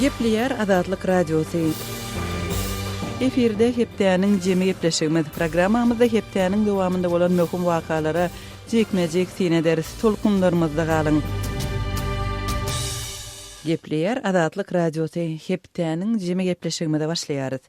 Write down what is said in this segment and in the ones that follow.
Gepleýär Azatlyk Radiosy. Efirde hepdäniň jemi gepleşigimiz. Programmamyzda hepdäniň dowamynda bolan möhüm wakalara jikme-jik syn ederis. Tolkunlarymyzda galyň. Gepleýär Azatlyk Radiosy. Hepdäniň jemi gepleşigimize başlaýarys.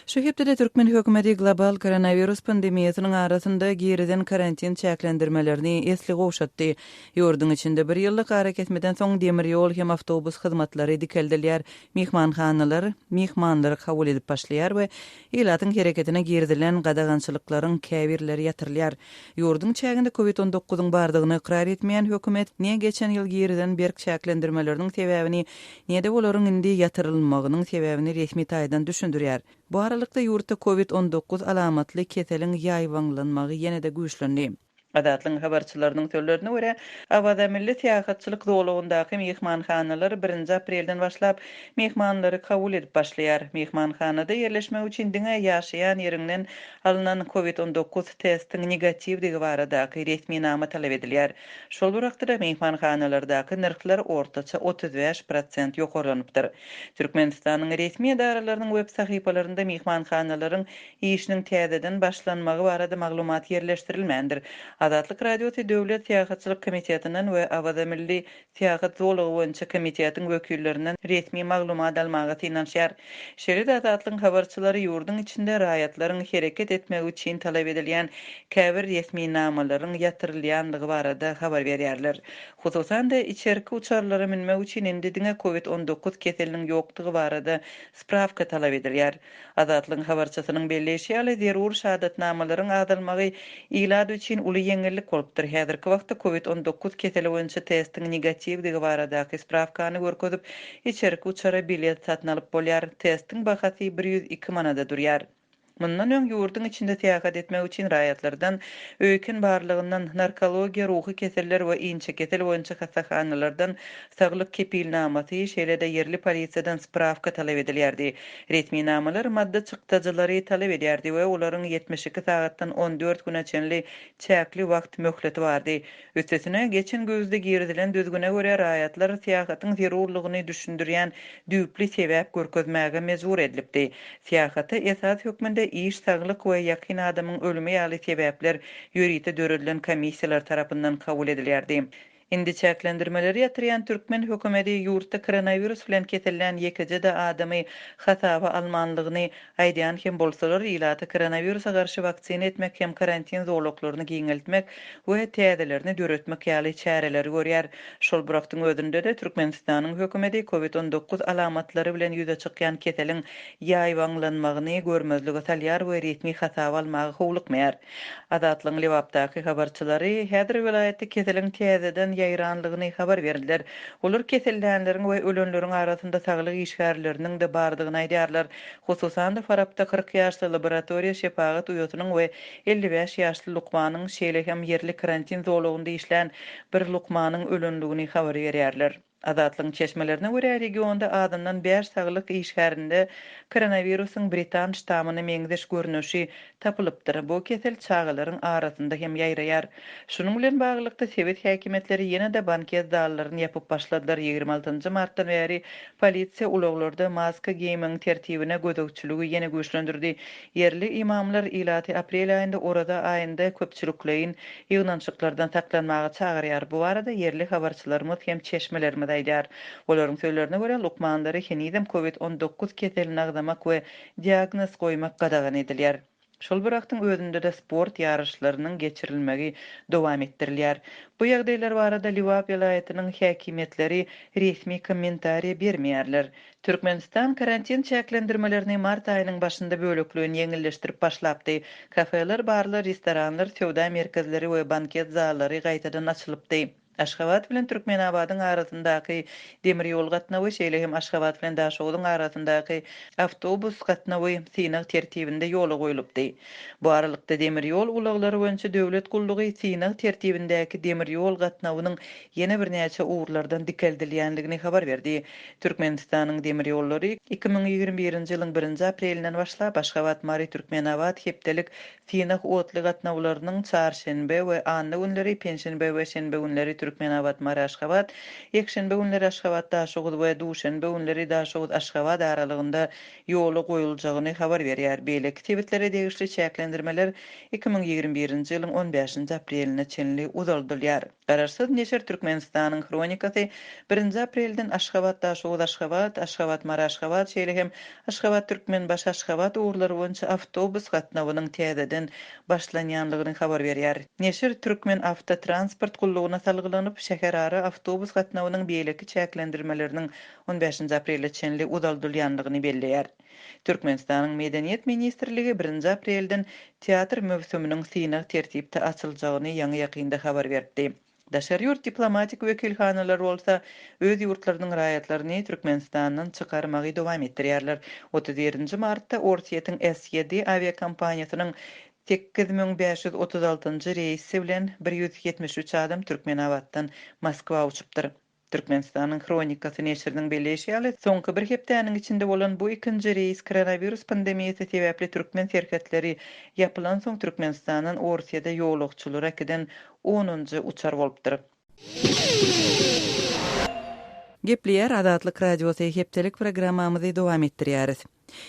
Şu hepdede türkmen hökümeti global koronawirus pandemiýasynyň arasynda girizen karantin çäklendirmelerini esli gowşatdy. Ýurduň içinde bir ýyllyk arakesmeden soň demir ýol hem awtobus hyzmatlary dikeldilýär, myhmanhanalar myhmanlary kabul edip başlaýar we ilatyň hereketine girizilen gadagançylyklaryň käbirleri ýatyrylýar. Ýurduň çäginde covid on dokuzyň bardygyny ykrar etmeýän hökümet ne geçen ýyl girizen berk çäklendirmeleriniň sebäbini, ne-de olaryň indi ýatyrylmagynyň sebäbini resmi taýdan düşündirýär. Bu aralykda ýurtda covid 19 alamatly keseliň ýaýbaňlanmagy ýene-de güýçlendi. Azatlygyň habarçylarynyň sözlerine görä, Awaza milli syýahatçylyk zolagyndaky myhmanhanalar birinji aprelden başlap myhmanlary kabul edip başlaýar. Myhmanhanada ýerleşmek üçin diňe ýaşaýan ýeriňden alnan covid 19 testiň negatiwdigi baradaky resminama talap edilýär. Şol bir wagtda-da myhmanhanalardaky nyrhlar ortaça 35 prosent ýokarlanypdyr. Türkmenistanyň resmi edaralarynyň web sahypalarynda myhmanhanalaryň işiniň täzeden başlanmagy barada maglumat ýerleşdirilmändir. Azatlyk Radiosy Döwlet syýahatçylyk komitetinden we Awaza milli syýahat zolagy boýunça komitetiň wekillerinden resmi maglumat almaga synanyşýar. Şeýle-de Azatlygyň habarçylary ýurduň içinde raýatlaryň hereket etmegi üçin talap edilýän käbir resminamalaryň ýatyrylýandygy barada habar berýärler. Hususan-da, içerki uçarlara münmek üçin indi diňe covid 19 keseliniň ýokdugy barada sprawka talap edilýär. Azatlygyň habarçysynyň belleýşi ýaly, zerur şahadatnamalaryň azalmagy ilat üçin uly ýeňillik bolupdyr. Häzirki wagtda covid 19 keseli boýunça testiň negatiwdigi baradaky sprawkany görkezip, içerki uçara bilet satyn alyp bolýar. Testiň bahasy 102 manada durýar. Mundan öň ýurduň içinde syýahat etmek üçin raýatlardan öýken barlagyndan, narkologiýa, ruhy keseller we inçekesel boýunça hassahanalardan saglyk kepilnamasy, şeýle-de ýerli polisiýadan sprawka talap edilýärdi. Resminamalar maddy çykdajylary talap edýärdi we olaryň 72 sagatdan 14 güne çenli çäkli wagt möhleti bardy. Üstesine, geçen güýzde girizilen düzgüne görä, raýatlar syýahatyň zerurlygyny düşündirýän düýpli sebäp görkezmäge mejbur edilipdi. Syýahata esas hökmünde iş, saglyk we ýakyn adamyň ölümi ýaly sebäpler ýörite döredilen komissiýalar tarapyndan kabul edilýärdi. Indi çäklendirmeleri ýatyrýan türkmen hökümeti ýurtda koronawirus bilen kesellän ýekeje-de adamy hasaba almanlygyny aýdýan hem bolsalar, ilaty koronawirusa garşy waksina etmek hem karantin zolaklaryny giňeltmek we täzelerini döretmek ýaly çäreleri görýär. Şol bir wagtyň özünde-de Türkmenistanyň hökümeti covid 19 alamatlary bilen ýüze çykýan keseliň ýaýbaňlanmagyny görmezlige salýar we resmi hasaba almaga howlukmaýar. Azatlygyň Lebapdaky habarçylary häzir welaýatda keseliň täzeden ýaýranlygyny habar berdiler. Olar kesellänleriň we ölenleriň arasynda saglyk işgärleriniň-de bardygyny aýdýarlar. Hususan-da, Farapda 40 ýaşly laboratoriýa şepagat uýasynyň we 55 ýaşly lukmanyň, şeýle hem ýerli karantin zolagynda işlän bir lukmanyň ölenligini habar berýärler. Azatlygyň çeşmelerine görä, regionda azyndan bäş saglyk işgärinde koronawirusyň britan ştamyna meňzeş görnüşi tapylypdyr. Bu kesel çagalaryň arasynda hem ýaýraýar. Şunuň bilen baglylykda, sebit häkimiýetleri ýene-de banket zallaryny ýapyp başladylar. Ýigrimi altynjy martdan bäri polisiýa ulaglarda maska geýmegiň tertibine gözegçiligi ýene güýçlendirdi. Ýerli ymamlar ilaty aprel aýynda Oraza aýynda köpçülikleýin ýygnanyşyklardan saklanmaga çagyrýar. Bu barada ýerli habarçylarymyz hem çeşmelerimiz aýdýar. Olaryň sözlerine görä, lukmanlara henizem covid 19 keselini agzamak we diagnoz goýmak gadagan edilýär. Şol bir wagtyň özünde-de sport ýaryşlarynyň geçirilmegi dowam etdirilýär. Bu ýagdaýlar barada Lebap welaýatynyň häkimiýetleri resmi kommentariýa bermeýärler. Türkmenistan karantin çäklendirmelerini mart aýynyň başynda bölekleýin ýeňilleşdirip başlapdy. Kafeler, barlar, restoranlar, söwda merkezleri we banket zallary gaýtadan açylypdy. Aşgabat bilen Türkmenabadyň arasyndaky demir ýol gatnawy, şeýle hem Aşgabat bilen Daşoguzyň arasyndaky awtobus gatnawy synag tertibinde ýola goýlupdy. Bu aralykda, demir ýol ulaglary boýunça döwlet gullugy synag tertibindäki demir ýol gatnawynyň ýene birnäçe ugurlardan dikeldilýändigini habar berdi. Türkmenistanyň demir ýollary 2021-nji ýylyň birinji aprelinden başlap Aşgabat-Mary-Türkmenabat hepdelik synag otly gatnawlarynyň çarşenbe we anna günleri, penşenbe we şenbe günleri. Türkmenabat-Mary-Aşgabat, ýekşenbe günleri Aşgabat-Daşoguz we duşenbe günleri Daşoguz-Aşgabat aralygynda ýola goýuljagyny habar berýär. Beýleki sebitlere degişli çäklendirmeler 2021-nji ýylyň on bäşinji apreline çenli uzaldylýar. Garaşsyz neşir Türkmenistanyň Hronikasy birinji aprelden Aşgabat-Daşoguz-Aşgabat, Aşgabat-Mary-Aşgabat, şeýle hem Aşgabat-Türkmenbaşy-Aşgabat ugurlary boýunça awtobus gatnawynyň täzeden başlanýanlygyny habar berýär. Neşir Türkmenawtotransport gullugyna salgylanyp, şäherara awtobus gatnawynyň beýleki çäklendirmeleriniň on bäşinji aprele çenli uzaldylýanlygyny belleýär. Türkmenistanyň Medeniýet ministrligi birinji aprelden teatr möwsüminiň synag tertipde açyljagyny ýaňy-ýakynda habar beripdi. Daşary ýurt diplomatik wekilhanalary bolsa öz ýurtlarynyň raýatlaryny Türkmenistandan çykarmagy dowam etdirýärler. 31-nji martda Orsýetiň SED awiakompaniýasynyň 8536-njy reýsi bilen 173 adam Türkmenabatdan Moskwa uçupdyr. Türkmenistanyň Hronikasy neşiriniň belleýşi ýaly, soňky bir hepdäniň içinde bolan bu ikinji reýs koronawirus pandemiýasy sebäpli türkmen serhetleri ýapylansoň Türkmenistandan Orsýede ýolagçylary äkiden onunjy uçar bolupdyr. Gepleýär Azatlyk Radiosy hepdelik programmamyzy dowam etdirýäris.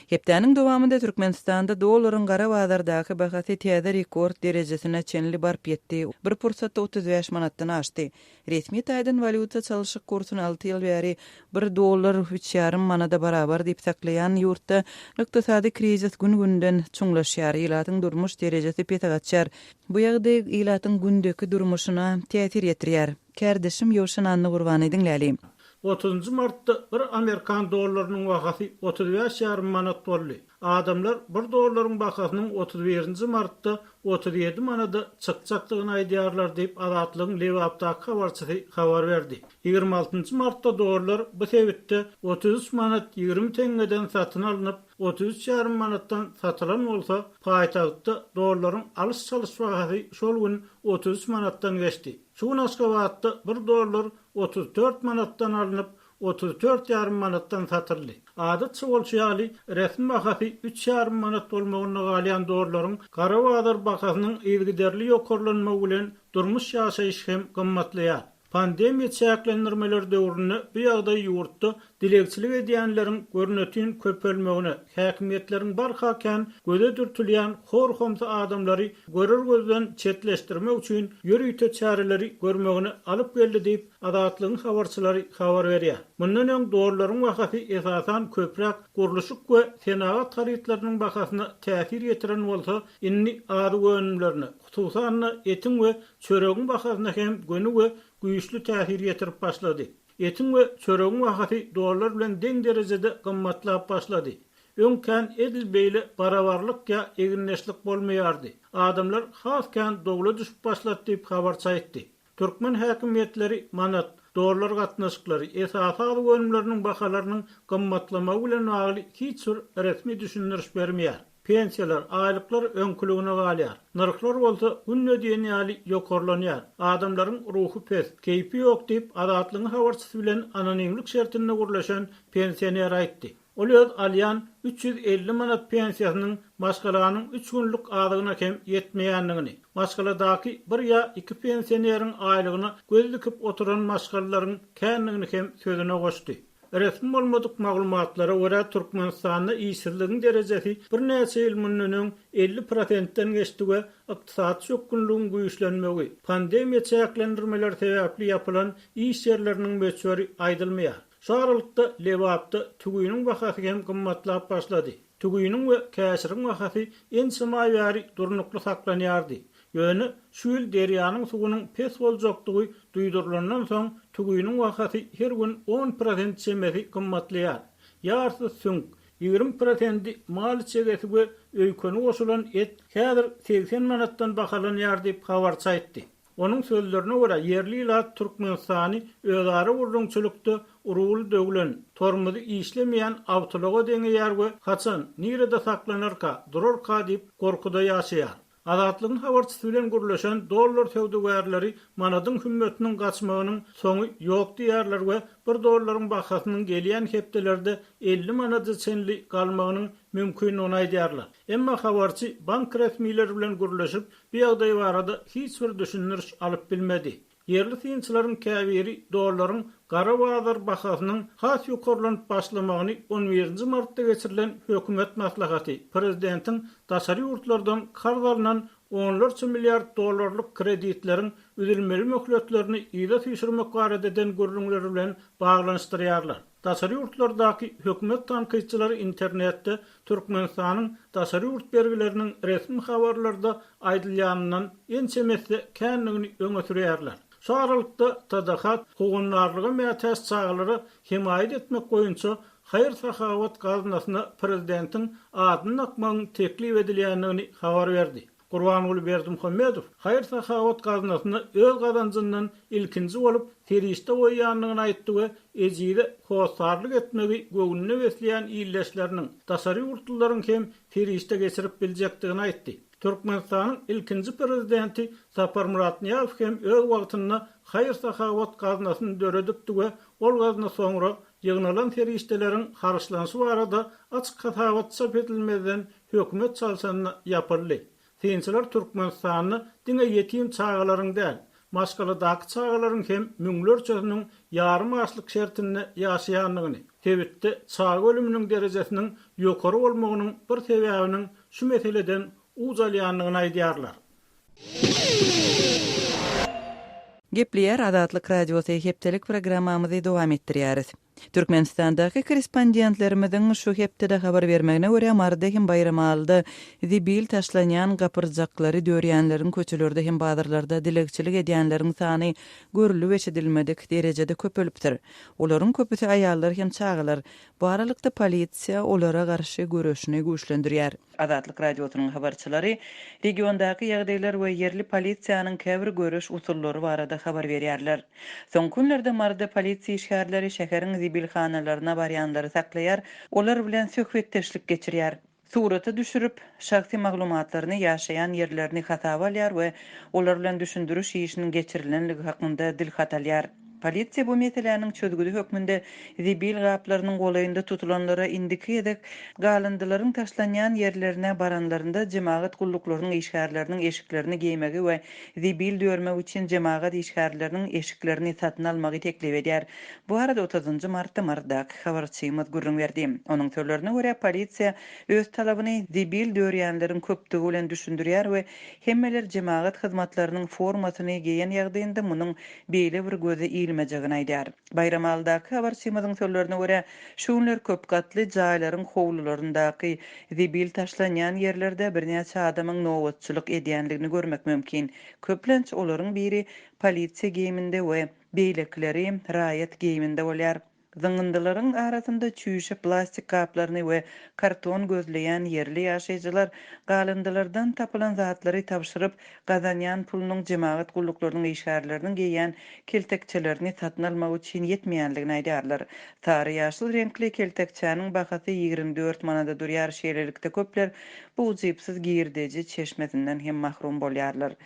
Hepdäniň dowamynda Türkmenistanda dollaryň gara bazardaky bahasy täze rekord derejesine çenli baryp ýetdi, bir pursatda 35 manatdan aşdy. Resmi taýdan walýuta çalşyk kursuny alty ýyl bäri bir dollar üç ýarym manada barabar diýip saklaýan ýurtda ykdysady krizis gün-günden çuňlaşýar, ilatyň durmuş derejesi pese gaçýar. Bu ýagdaý ilatyň gündeki durmuşyna täsir ýetirýär. Kärdeşim Ýowşan Annagurbany diňläli. Otuzynjy martda bir amerikan dollarynyň bahasy 35 ýarym manat boldy. Adamlar bir dollaryň bahasynyň 31 nji martda 37 manada çykjakdygyny aýdýarlar diýip, Azatlygyň Lebapdaky habarçysy habar berdi. 26 nji martda dollar bu sebitde 33 manat 20 teňňeden satyn alnyp, 33 ýarym manatdan satylan bolsa, paýtagtda dollaryň alyş-çalyş bahasy şol gün 33 manatdan geçdi. Şu gün Aşgabatda bir dollar 34 manatdan alnyp, 34 ýarym manatdan satyldy. Adatça bolşy ýaly, resmi bahasy üç ýarym manat bolmagynda galýan dollaryň gara bazar bahasynyň yzygiderli ýokarlanmagy bilen durmuş-ýaşaýyş hem gymmatlaýar. Pandemiýa çäklendirmeleri döwründe bu ýagdaý ýurtda dilegçilik edýänleriň görnetin köpelmegine, häkimiýetleriň barha kän göze dürtülýän hor-homsy adamlary görer gözden çetleşdirmek üçin ýörite çäreleri görmegine alyp geldi diýip, Azatlygyň habarçylary habar berýär. Mundan öň dollaryň bahasy esasan köpräk gurluşyk we senagat harytlarynyň bahasyna täsir ýetiren bolsa, indi azyk önümlerine, hususan-da etiň we çöregiň bahasyna hem göni we güýçli täsir ýetirip başlady. Etiň we çöregiň bahasy dollar bilen deň derejede gymmatlap başlady. Öň kän edil beýle barabarlyk ýa egindeşlik bolmaýardy. Adamlar has kän dowla düşüp başlady diýip, habarçy aýtdy. Türkmen häkimiýetleri manat, dollar gatnaşyklary, esasy azyk önümleriniň bahalarynyň gymmatlamagy bilen bagly hiç bir resmi düşündiriş bermeýär. Pensiýalar, aýlyklar öňküligine galýar. Nyrhlar bolsa günde diýen ýaly ýokarlanýar. Adamlaryň ruhy pes, keýpi ýok diýip, Azatlygyň habarçysy bilen anonimlik şertinde gürleşen pensioner aýtdy. Ol öz alýan 350 manat pensiýasynyň maşgalanyň üç günlük azygyna hem ýetmeýändigini, maşgaladaky bir ýa iki pensioneriň aýlygyna göz dikip oturan maşgalalaryň kändigini hem sözüne goşdy. Resmi bolmadyk maglumatlara görä, Türkmenistanda işsizligiň derejesi birnäçe ýyl mundan öň 50 prosentden geçdi we ykdysady çökgünligiň güýçlenmegi, pandemiýa çäklendirmeleri sebäpli ýapylan iş ýerleriniň möçberi aýdylmaýar. Şu aralykda, Lebapda tüwiniň bahasy hem gymmatlap başlady. Tüwiniň we käşiriň bahasy ençeme aý bäri durnukly saklanýardy. Ýöne şu ýyl derýanyň suwunyň pes boljakdygy duýdurylandan soň, tüwiniň bahasy her gün on prosent çemesi gymmatlaýar. Ýarysy süňk, 20 prosendi mal içegesi we öýkeni goşulan et häzir 80 manatdan bahalanýar diýip, habarçy aýtdy. Onuň sözlerine görä, ýerli ilat Türkmenistany özara gürrüňçilikde ruly döwlen, tormozy işlemeýän awtoulaga deňeýär we haçan, nirede saklanarka, durarka diýip gorkuda ýaşaýar. Azatlygyň habarçysy bilen gürleşen dollar söwdagärleri manadyň hümmetiniň gaçmagynyň soňy ýok diýýärler we bir dollaryň bahasynyň gelýän hepdelerde 50 manada çenli galmagynyň mümkindigini aýdýarlar. Emma habarçy bank resmileri bilen gürleşip, bu ýagdaý barada hiç bir düşündiriş alyp bilmedi. Ýerli synçylaryň käbiri dollaryň gara bazar bahasynyň has ýokarlanyp başlamagyny on birinji martda geçirilen hökümet maslahaty, prezidentiň daşary ýurtlardan karz alnan onlarça milliard dollarlyk kreditleriň üzülmeli möhletlerini yza süýşürmek barada eden gürrüňleri bilen baglanyşdyrýarlar. Daşary ýurtlardaky hökümet tankytçylary internetde Türkmenistanyň daşary ýurt bergileriniň resmi habarlarda aýdylýanyndan ençeme esse kändigini öňe sürýärler. Şu aralykda, TDH howandarlyga mätäç çagalara hemaýat etmek boýunça haýyr-sahawat gaznasyna prezidentiň adyny dakmagyň teklip edilýändigini habar berdi. Gurbanguly Berdimuhamedow haýyr-sahawat gaznasyna öz gazanjyndan ilkinji bolup serişde goýýandygyny aýtdy we ejize hossarlyk etmegi göwnüne besleýän ildeşleriniň, daşary ýurtlularyň hem serişde geçirip biljekdigini aýtdy. Türkmenistanyň ilkinji prezidenti Saparmyrat Nyýazow hem öz wagtynda haýyr-sahawat gaznasyny döredipdi we ol gazna soňra ýygnalan serişdeleriň harçlanyşy barada açyk hasabat çap edilmezden hökümet çalşanda ýapyldy. Synçylar Türkmenistanda diňe ýetim çagalaryň däl, maşgaladaky çagalaryň hem müňlerçesiniň ýarym açlyk şertinde ýaşaýandygyny, sebitde çaga ölüminiň derejesiniň ýokary bolmagynyň bir sebäbiniň şu meseleden uç alýandygyny aýdýarlar. Gepleýär Azatlyk Radiosy hepdelik programmamyzy dowam etdirýäris. Türkmenistandaky korrespondentlerimiziň şu hepdede habar bermegine görä, Maryda hem Baýramalyda zibil taşlanýan gapyrjaklary dörýänleriň köçelerde hem bazarlarda dilegçilik edýänleriň sany görlüp-eşidilmedik derejede köpelipdir. Olaryň köpüsi aýallar hem çagalar. Bu aralykda polisiýa olara garşy göreşini güýçlendirýär. Azatlyk Radiosynyň habarçylary regiondaky ýagdaýlar we ýerli polisiýanyň käbir göreş usullary barada habar berýärler. Soňky günlerde Maryda polisiýa işgärleri şäheriň zibilhanalaryna barýanlary saklaýar, olar bilen söhbetdeşlik geçirýär. Surata düşürip, şahsy maglumatlaryny, ýaşaýan ýerlerini hasaba alýar we olar bilen düşündiriş işiniň geçirilenligi hakynda dilhat alýar. Polisiýa bu meseläniň çözgüdi hökmünde zibil gaplarynyň golaýynda tutulanlara indiki gezek galyndylaryň taşlanýan ýerlerine baranlarynda jemagat gulluklarynyň işgärleriniň eşiklerini geýmegi we zibil dörmek üçin jemagat işgärleriniň eşiklerini satyn almagy teklip edýär. Bu barada otuzynjy martda Marydaky habarçymyz gürrüň berdi. Onuň sözlerine görä, polisiýa öz talabyny zibil dörýänleriň köpdügi bilen düşündirýär we hemmeler jemagat hyzmatlarynyň formasyny geýen ýagdaýynda munuň beýle bir göze ilmejegini aýdýar. Baýramalydaky habarçymyzyň sözlerine görä, şu günler köp gatly jaýlaryň howlularyndaky zibil taşlanýan ýerlerde birnäçe adamyň nobatçylyk edýändigini görmek mümkin. Köplenç olaryň biri polisiýa geýiminde we beýlekileri raýat geýiminde bolýar. Zyňyndylaryň arasynda çüýşe plastik gaplaryny we karton gözleýän ýerli ýaşaýjylar galyndylardan tapylan zatlary tabşyryp, gazanýan pulunyň jemagat gulluklarynyň işgärleriniň geýýän keltekçelerini satyn almak üçin ýetmeýändigini aýdýarlar. Sary-ýaşyl reňkli keltekçäniň bahasy 24 manada durýar, şeýlelikde köpler bu ujypsyz girdeji çeşmesinden hem mahrum bolýarlar.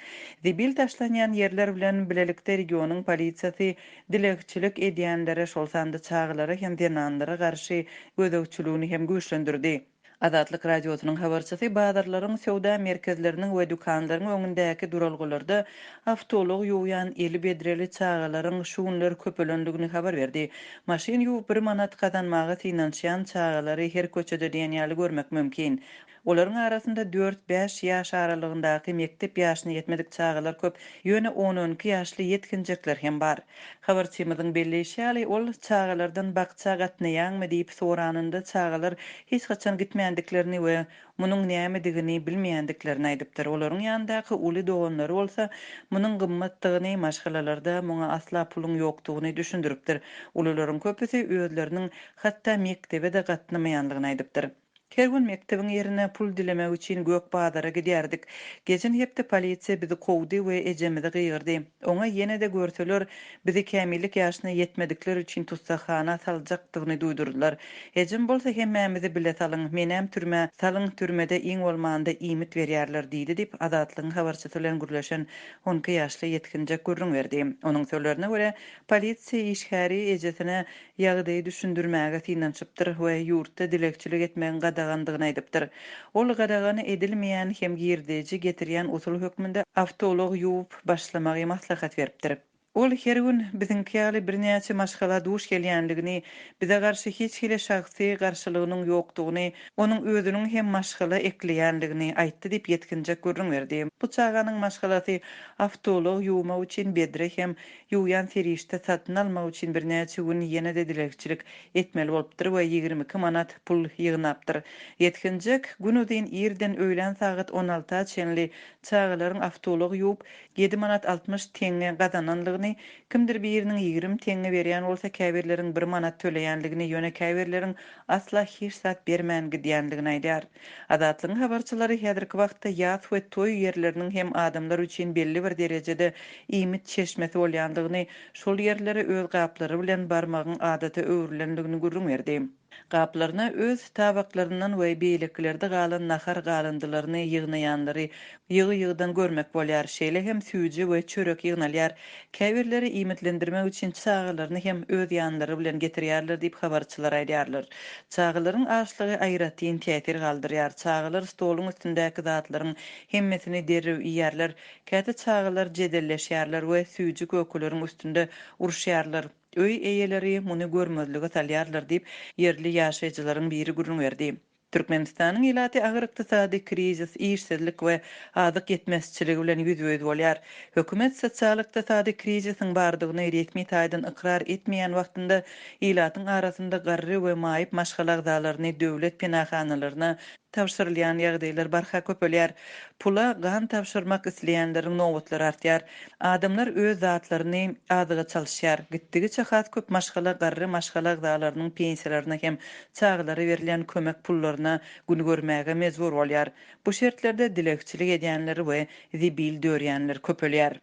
Zibil taşlanýan ýerler bilen bilelikde regionyň polisiýasy dilegçilik edýänlere, şol sanda çagalara hem zenanlara garşy gözegçiligini hem güýçlendirdi. Azatlyk Radiosynyň habarçysy bazarlaryň, söwda merkezleriniň we dükanlaryň öňündäki duralgalarda awtoulag ýuwýan eli bedreli çagalaryň şu günler köpelendigini habar berdi. Maşyn ýuwup bir manat gazanmaga synanyşýan çagalary her köçede diýen ýaly görmek mümkin. Olaryň arasynda dört-bäş ýaş aralygyndaky mekdep ýaşyna ýetmedik çagalar köp, ýöne on-on iki ýaşly ýetginjekler hem bar. Habarçymyzyň belleýşi ýaly, ol çagalardan bakja gatnaýaňmy diýip soranynda çagalar hiç haçan gitmändiklerini we munuň nämedigini bilmeýändiklerini aýdypdyr. Olaryň ýanyndaky uly doganlary bolsa munuň gymmatdygyny, maşgalalarda muňa asla puluň ýokdugyny düşündiripdir. Ulularyň köpüsi özleriniň hatda mekdebe-de gatnamaýandygyny aýdypdyr. Her gün mekdebiň ýerine pul dilemek üçin gök bazara gidýärdik. Geçen hepde polisiýa bizi kowdy we ejemizi gygyrdy. Oňa ýene-de görseler, bizi kämillik ýaşyna ýetmedikler üçin tussaghana saljakdygyny duýdurdylar. Ejem bolsa hemmämizi bile salyň, menem türmä salyň, türmede iň bolmanda iýmit berýärler diýdi diýip, Azatlygyň habarçysy bilen gürleşen on iki ýaşly ýetginjek gürrüň berdi. Onuň sözlerine görä, polisiýa işgäri ejesine ýagdaýy düşündirmäge synanyşypdyr we ýurtda dilegçilik etmegiň gadagandygyny aýdypdyr. Ol gadagan edilmeýän hem girdeji getirýän usul hökmünde awtoulag ýuwup başlamagy maslahat beripdir. Ol her gün biziňki ýaly birnäçe maşgala duş gelýänligini, bize garşy hiç hili şahsy garşylygynyň ýokdugyny, onuň özüniň hem maşgala ekleýänligini aýtdy diýip, ýetginjek gürrüň berdi. Bu çaganyň maşgalasy awtoulag ýuwmak üçin bedre hem ýuwýan serişde satyn almak üçin birnäçe gün ýene-de dilegçilik etmeli bolupdyr we 22 manat pul ýygnapdyr. Ýetginjek günuzyn irden öýlän sagat on alta çenli çagalaryň awtoulag ýuwup, ýedi manat 60 teňňe gazananlygyny, kimdir biriniň 20 teňňe berýän bolsa, käbirleriň bir manat töleýänligini, ýöne käbirleriň asla hiç zat bermän gidýänligini aýdýar. Azatlygyň habarçylary häzirki wagtda ýas we toý ýerleriniň hem adamlar üçin belli bir derejede iýmit çeşmesi bolýandygyny, şol ýerlere öz gaplary bilen barmagyň adata öwrülendigini gürrüň berdi. Gaplaryna öz tabaklaryndan we beýlekilerde galan nahar galyndylaryny ýygnaýanlary ýygy-ýygydan görmek bolýar. Şeýle hem süýji we çörek ýygnalýar. Käbirleri iýmitlendirmek üçin çagalaryny hem öz ýanlary bilen getirýärler diýip, habarçylar aýdýarlar. Çagalaryň açlygy aýratyn täsir galdyrýar. Çagalar stoluň üstündäki zatlaryň hemmesini derrew iýýärler. Käte çagalar jedelleşýärler we süýji-kökeleriň üstünde uruşýarlar. Öý eýeleri muny görmezlige salýarlar diýip, ýerli ýaşaýjylaryň biri gürrüň berdi. Türkmenistanyň ilaty agyr ykdysady krizis, işsizlik we azyk ýetmezçiligi bilen ýüzbe-ýüz bolýar. Hökümet sosial-ykdysady krizisiň bardygyny resmi taýdan ykrar etmeýän wagtynda, ilatyň arasynda garry we maýyp maşgala agzalaryny döwlet penahanalaryna tabşyrylýan ýagdaýlar barha köpelýär. Pula gan tabşyrmak isleýänleriň nobatlary artýar. Adamlar öz zatlaryny azyga çalyşýar. Gitdigiçe has köp maşgala garry maşgala agzalarynyň pensiýalaryna hem çagalara berilýän kömek pullaryna gün görmäge mejbur bolýar. Bu şertlerde dilegçilik edýänler we zibil dörýänler köpelýär.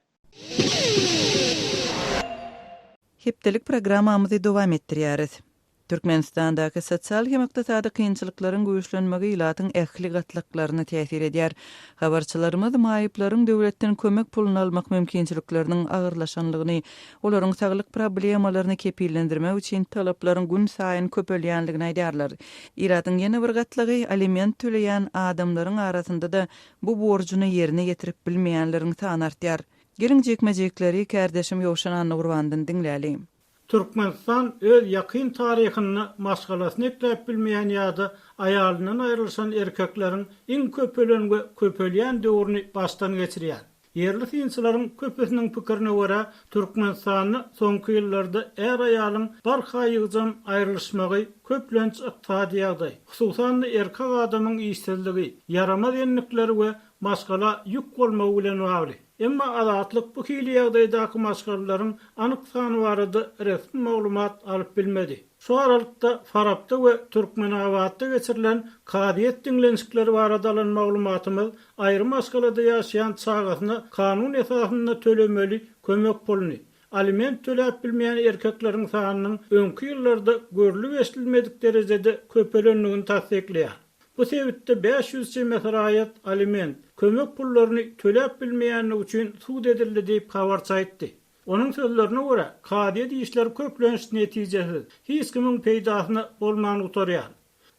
Hepdelik programmamyzy dowam etdirýäris. Türkmenistandaky sosial hem ykdysady kynçylyklaryň güýçlenmegi ilatyň ähli gatlaklaryna täsir edýär. Habarçylarymyz maýyplaryň döwletden kömek puluny almak mümkinçilikleriniň agyrlaşanlygyny, olaryň saglyk problemalaryny kepillendirmek üçin talaplaryň günsaýyn köpelýänligini aýdýarlar. Ilatyň ýene bir gatlagy, aliment töleýän adamlaryň arasynda-da bu borjuny ýerine ýetirip bilmeýänleriň sany artýar. Geliň jikme-jikleri kärdeşim Ýowşan Annagurbandan diňläliň. Türkmenistan öz ýakyn taryhynda maşgalasyny ekläp bilmeýän ýa-da aýalyndan aýrylyşan erkekleriň iň köpelen we köpelýän döwrüni başdan geçirýär. Ýerli synçylaryň köpüsiniň pikirine görä, Türkmenistanda soňky ýyllarda är-aýalyň barha ýygjam aýrylyşmagy köplenç ykdysady ýagdaý, hususan-da erkek adamyň işsizligi, ýaramaz endikleri we maşgala ýük bolmagy bilen bagly. Emma Azatlyk bu hili ýagdaýdaky maşgalalaryň anyk sany barada resmi maglumat alyp bilmedi. Şu aralykda, Farapda we Türkmenabatda geçirilen kazyýet diňlenişikleri barada alan maglumatymyz aýry maşgalada ýaşaýan çagasyna kanun esasynda tölemeli kömek puluny, aliment töläp bilmeýän erkekleriň sanynyň öňki ýyllarda görlüp-eşidilmedik derejede köpelendigini tassyklaýar. Bu sebitde 500 çemesi raýat aliment, kömek pullaryny töläp bilmeýändigi üçin sud edildi diýip, habarçy aýtdy. Onuň sözlerine görä, kazyýet işleri köplenç netijesiz, hiç kimiň peýdasyna bolman gutarýar.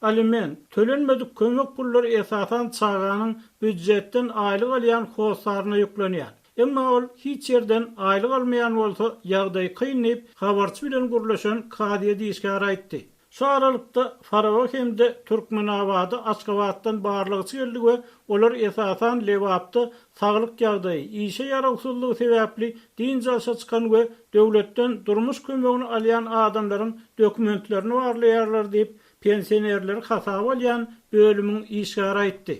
Aliment, tölenmedik kömek pullary esasan çaganyň býujetden aýlyk alýan hossaryna ýüklenýär. Emma ol hiç ýerden aýlyk almaýan bolsa, ýagdaý kyn diýip, habarçy bilen gürleşen kazyýet işgäri aýtdy. Şu aralykda, Faraba hem-de Türkmenabada Aşgabatdan barlagçy geldi we olar esasan Lebapda saglyk ýagdaýy, işe ýarawsyzlygy sebäpli dynç alşa çykan we döwletden durmuş kömegini alýan adamlaryň dokumentlerini barlaýarlar diýip, pensionerleri hasaba alýan bölümiň işgäri aýtdy.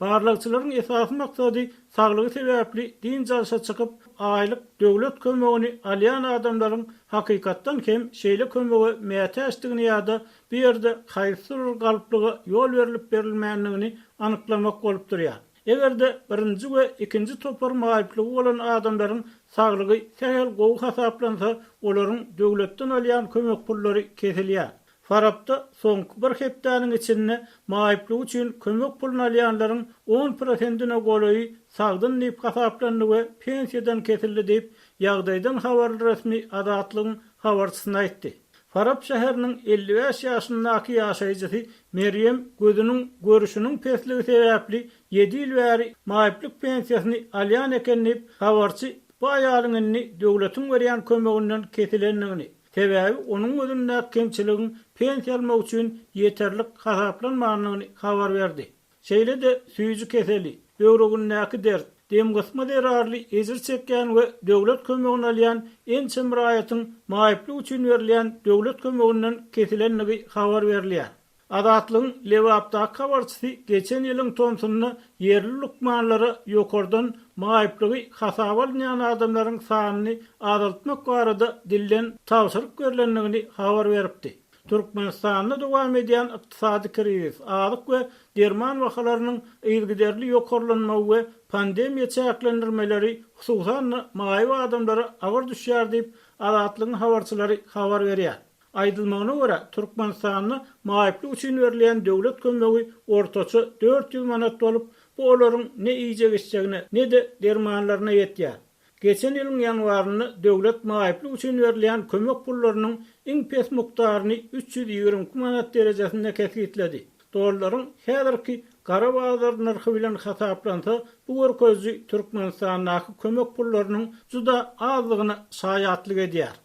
Barlagçylaryň esasy maksady saglygy sebäpli dynç alşa çykyp, aýlyk döwlet kömegini alýan adamlaryň hakykatdan hem şeýle kömege mätäçdigini ýa-da bu ýerde haýsydyr bir galplyga ýol berlip-berilmändigini anyklamak bolup durýar. Eger-de birinji we ikinji topar maýyplygy bolan adamlaryň saglygy sähel gowy hasaplansa, olaryň döwletden alýan kömek pullary kesilýär. Farapda soňky bir hepdäniň içinde maýyplygy üçin kömek puluny alýanlaryň on prosentine golaýy sagdyn diýip hasaplandy we pensiýadan kesildi diýip, ýagdaýdan habarly resmi Azatlygyň habarçysyna aýtdy. Farap şäheriniň 55 ýaşyndaky ýaşaýjysy Merýem gözüniň görüşiniň pesligi sebäpli ýedi ýyl bäri maýyplyk pensiýasyny alýan eken diýip, habarçy. Bu aýalyň indi döwletiň berýän kömeginden kesilendigini, sebäbi onuň gözündäki kemçiligiň pensiýa almak üçin ýeterlik hasaplanmandygyny habar berdi. Şeýle-de süýji keseli, böwregindäki dert, demgysma zerarly ejir çekýän we döwlet kömegini alýan ençeme raýatyň maýyplyk üçin berilýän döwlet kömeginden kesilendigi habar berilýär. Azatlygyň Lebapdaky habarçysy geçen ýylyň tomsunda ýerli lukmanlara ýokardan maýyplygy hasaba alynýan adamlaryň sanyny azaltmak barada dilden tabşyryk berlendigini habar beripdi. Türkmenistanda dowam edýän ykdysady krizis, azyk we derman bahalarynyň yzygiderli ýokarlanmagy we pandemiýa çäklendirmeleri hususan-da maýyp adamlara agyr düşýär diýip, Azatlygyň habarçylary habar berýär. Aýdylmagyna görä, Türkmenistanda maýyplyk üçin berilýän döwlet kömegi ortaça 400 manat bolup, bu olaryň ne iýjek-içjegine, ne-de dermanlaryna ýetýär. Geçen ýylyň ýanwarynda döwlet maýyplyk üçin berilýän kömek pullarynyň iň pes mukdaryny 322 manat derejesinde kesgitledi. Dollaryň häzirki gara bazar nyrhy bilen hasaplansa, bu görkeziji Türkmenistandaky kömek pullarynyň juda azdygyna şaýatlyk edýär.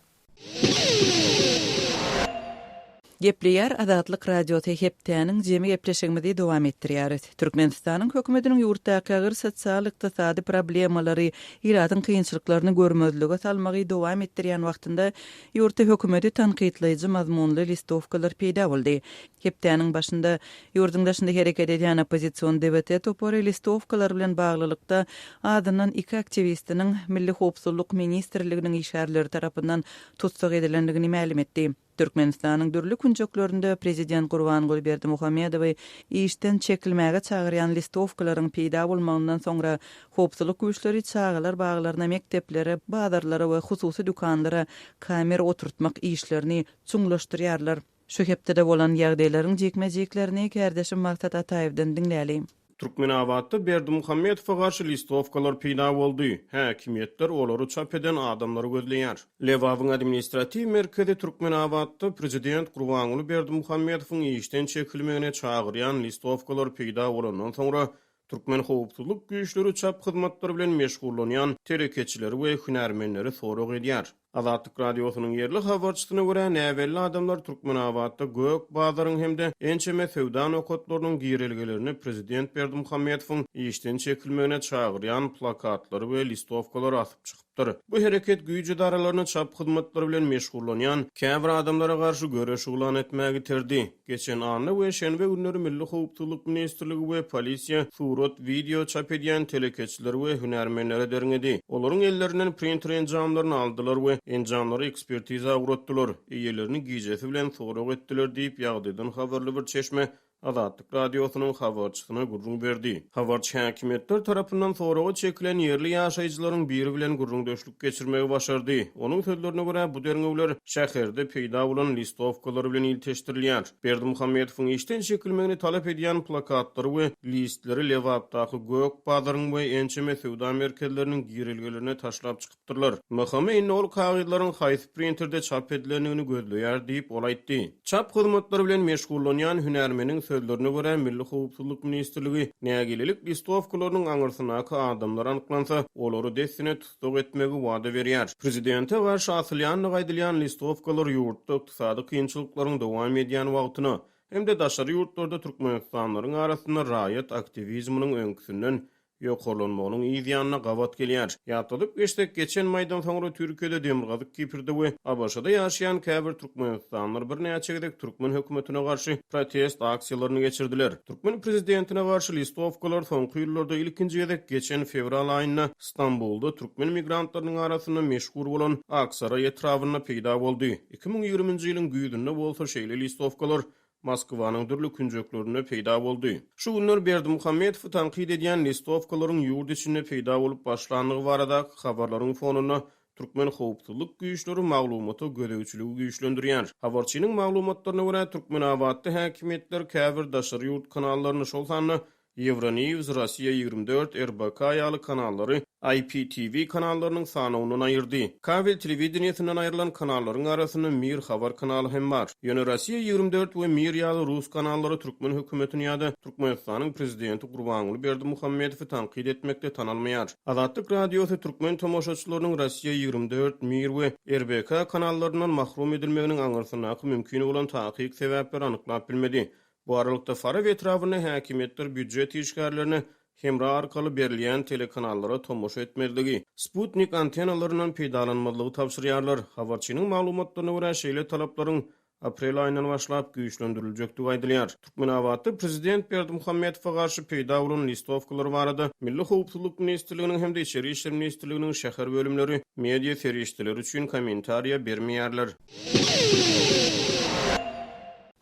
Gepleýär Azatlyk Radiosy Hepdäniň jemi gepleşigimizi dowam etdirýäris. Türkmenistanyň hökümetiniň ýurtdaky agyr sosial-ykdysady problemalary, ilatyň kynçylyklaryny görmezlige salmagy dowam etdirýän wagtynda ýurtda hökümeti tankytlaýjy mazmunly listowkalar peýda boldy. Hepdäniň başynda ýurduň daşynda hereket edýän oppozision DWT topary listowkalar bilen baglylykda azyndan iki aktiwistiniň Milli howpsuzlyk ministrliginiň işgärleri tarapyndan tussag edilendigini mälim etdi. Türkmenistanyň dürli künjeklerinde prezident Gurbanguly Berdimuhamedowy işden çekilmäge çagyrýan listowkalaryň peýda bolmagyndan soňra howpsuzlyk güýçleri çagalar baglaryna, mekdeplere, bazarlara we hususy dükanlara kamera oturtmak işlerini çuňlaşdyrýarlar. Şu hepdede bolan ýagdaýlaryň jikme-jiklerini kärdeşim Maksat Ataýewden diňläli. Türkmenabatda Berdimuhamedowa garşy listowkalar peýda boldy, häkimiýetler olary çap eden adamlary gözleýär. Lebabyň administratiw merkezi Türkmenabatda prezident Gurbanguly Berdimuhamedowyň işden çekilmegine çagyrýan listowkalar peýda bolandan soňra, türkmen howpsuzlyk güýçleri çap hyzmatlary bilen meşgullanýan telekeçileri we hünärmenleri sorag edýär. Azatlyk Radiosynyň ýerli habarçysyna görä, näbelli adamlar Türkmenabatda Gök bazaryň hem-de ençeme söwda nokatlarynyň girelgelerine prezident Berdimuhamedowyň işden çekilmegine çagyrýan plakatlary we listowkalary asyp çykypdyr. Bu hereket güýç edaralaryny çap hyzmatlary bilen meşgullanýan käbir adamlara garşy göreş yglan etmäge iterdi. Geçen anna we şenbe günleri Milli howpsuzlyk ministrligi we polisiýa surat, wideo çap edýän telekeçileri we hünärmenleri derňedi. Olaryň ellerinden printer enjamlaryny aldylar we enjamlary ekspertiza ugratdylar, eýelerini gijesi bilen sorag etdiler diýip, ýagdaýdan habarly bir çeşme Azatlyk Radiosynyň habarçysyna gürrüň berdi. Habarçy häkimiýetler tarapyndan soraga çekilen ýerli ýaşaýjylaryň biri bilen gürrüňdeşlik geçirmegi başardy. Onuň sözlerine görä, bu derňewler şäherde peýda bolan listowkalar bilen ilteşdirilýär. Berdimuhamedowyň işden çekilmegini talap edýän plakatlary we listleri Lebapdaky Gök bazaryň we ençeme söwda merkezleriniň girelgelerine taşlap çykypdyrlar. MHM indi ol kagyzlaryň haýsy printerde çap edilendigini gözleýär diýip, ol aýtdy. Çap hyzmatlary bilen meşgullanýan hünärmeniň sözlerine görä, Milli howpsuzlyk ministrligi nägilelik listowkalarynyň aňyrsyndaky adamlar anyklansa, olary dessine tussag etmegi wada berýär. Prezidente garşy asylýandygy aýdylýan listowkalar ýurtda ykdysady kynçylyklaryň dowam edýän wagtyna hem-de daşary ýurtlarda türkmenistanlylaryň arasynda raýat aktiwizminiň öňküsinden ýokarlanmagynyň yz ýanyna gabat gelýär. Ýatladyp geçsek, geçen maýdan soňra Türkiýede, Demirgazyk Kiprde we ABŞ-da ýaşaýan käbir türkmenistanlylar birnäçe gezek türkmen hökümetine garşy protest aksiýalaryny geçirdiler. Türkmen prezidentine garşy listowkalar soňky ýyllarda ilkinji gezek geçen fewral aýynda Stambulda türkmen migrantlarynyň arasynda meşhur bolan Aksaraý etrabynda peýda boldy. 2020-nji ýylyň güýzünde bolsa şeýle listowkalar Moskwanyň dürli künjeklerinde peýda boldy. Şu günler Berdimuhamedowy tankyt edýän listowkalaryň ýurt içinde peýda bolup başlandygy baradaky habarlaryň fonunda türkmen howpsuzlyk güýçleri maglumata gözegçiligi güýçlendirýär. Habarçynyň maglumatlaryna görä, Türkmenabatda häkimiýetler käbir daşary ýurt kanallaryny, şol sanda. Euronews, Rossiýa 24, RBK ýaly kanallary IPTV kanallarynyň sanawyndan aýyrdy. Kabel telewideniýesinden aýrylan kanallaryň arasynda Mir habar kanaly hem bar. Ýöne Rossiýa 24 we Mir ýaly rus kanallary türkmen hökümetini ýa-da Türkmenistanyň prezidenti Gurbanguly Berdimuhamedowy tankyt etmekde tanalmaýar. Azatlyk Radiosy türkmen tomaşaçylarynyň Rossiýa 24, Mir we RBK kanallaryndan mahrum edilmeginiň aňyrsyndaky mümkin bolan takyk sebäpleri anyklap bilmedi. Bu aralykda, Farap etrabynda häkimiýetler býujet işgärlerine hemra arkaly berilýän telekanallara tomaşa etmezligi, sputnik antennalaryndan peýdalanmazlygy tabşyrýarlar. Habarçynyň maglumatlaryna görä, şeýle talaplaryň aprel aýyndan başlap güýçlendiriljekdigi aýdylýar. Türkmenabatda prezident Berdimuhamedowa garşy peýda bolan listowkalar barada Milli howpsuzlyk ministrliginiň hem-de Içeri işler ministrliginiň şäher bölümleri media serişdeleri üçin kommentariýa bermeýärler.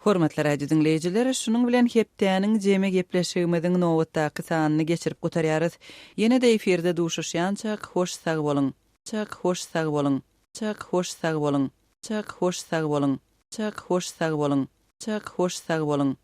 Hormatly radio diňleýjiler, şunuň bilen hepdäniň jemi gepleşigimiziň nobatdaky sanyny geçirip gutarýarys. Ýene-de efirde duşuşýançak, hoş sag boluň! Çak hoş sag boluň! Çak hoş sag boluň! Çak hoş sag boluň! Çak hoş sag boluň! Çak hoş sag boluň!